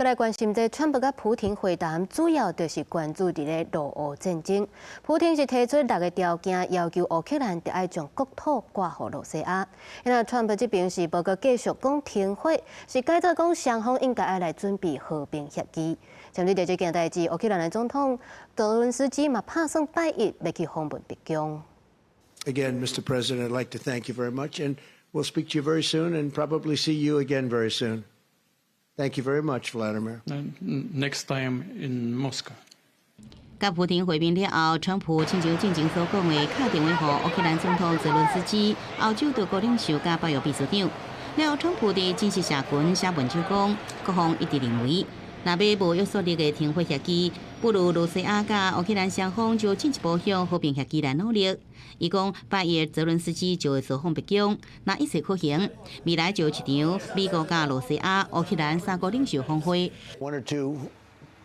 閣來關心這川普佮普廷會談，主要就是關注佇咧俄烏戰爭。普廷是提出六个條件，要求烏克蘭著愛將國土割予羅西亞。那川普這邊是無閣繼續講停火，是改做講雙方應該愛來準備和平協議。針對這件代誌，烏克蘭的總統澤倫斯基嘛拍算拜一欲去訪問白宮。 Again, Mr. President, I'd like to thank you very much, and we'll speak to you very soon, and probably see you again very soon. Thank you very much, Vladimir. Next time in Moscow. 佮普廷會面了後，川普親像進前所講的，敲電話予烏克蘭總統澤倫斯基、歐洲多國領袖佮北約秘書長。了後，川普佇正式社群寫文章講，各方一致認為，若欲無約束力的停火協議，不如羅西亞佮烏克蘭雙方就進一步向和平協議來努力。伊講，拜一澤倫斯基就會造訪白宮，若一切可行，未來就有一場美國佮羅西亞、烏克蘭三國領袖峰會。 One or two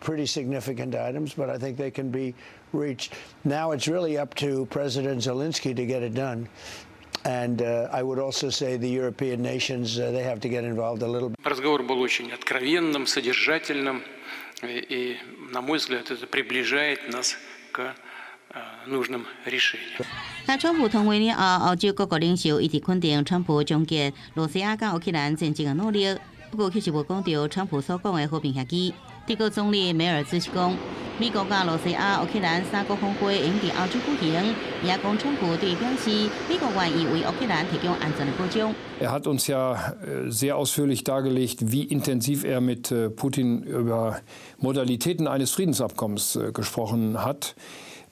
pretty significant items, but I think they can be reached. Now it's really up to President Zelensky to get it done. And I would also say the European nations, they have to get involved a little. Разговор был очень откровенным, содержательным, и, на мой взгляд, это приближает нас к нужным решениям. 那川普通話了後，歐洲各國領袖一致肯定川普終結羅西亞佮烏克蘭戰爭的努力，不過卻是無講著川普所講的和平協議。德國總理梅爾茲是講，美國佮羅西亞、烏克蘭三國峰會會佇歐洲舉行，也講川普對表示，美國願意為烏克蘭提供安全的保障。 Er hat uns ja sehr ausführlich dargelegt, wie intensiv er mit Putin über Modalitäten eines Friedensabkommens gesprochen hat,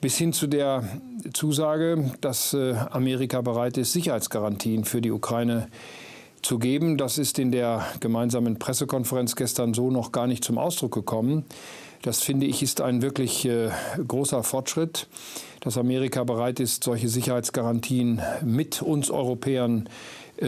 bis hin zu der Zusage, dass Amerika bereit ist, Sicherheitsgarantien für die Ukraine zu geben. Das ist in der gemeinsamen Pressekonferenz gestern so noch gar nicht zum Ausdruck gekommen. Das, finde ich, ist ein wirklich großer Fortschritt, dass Amerika bereit ist, solche Sicherheitsgarantien mit uns Europäern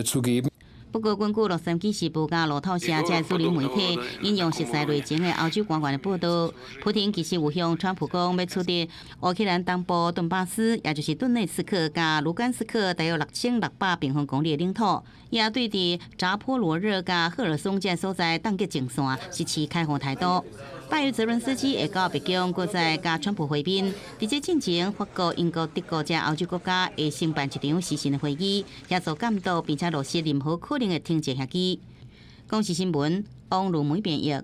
zu geben. 不過，根據洛杉磯時報佮路透社這主流媒體引用熟似內情的歐洲官員的報道，普廷其實有向川普講，欲取得烏克蘭東部頓巴斯，也就是頓內茨克佮盧甘斯克大約6600平方公里的領土，也對佇扎波羅熱佮赫爾松這所在凍結前線，是持開放態度。拜一澤倫斯基會到白宮，閣再佮川普會面。佇這進前，法國、英國、德國這歐洲國家會承辦一場視訊的會議，協助監督並且落實任何可能的停戰協議。公視新聞，王如梅編譯。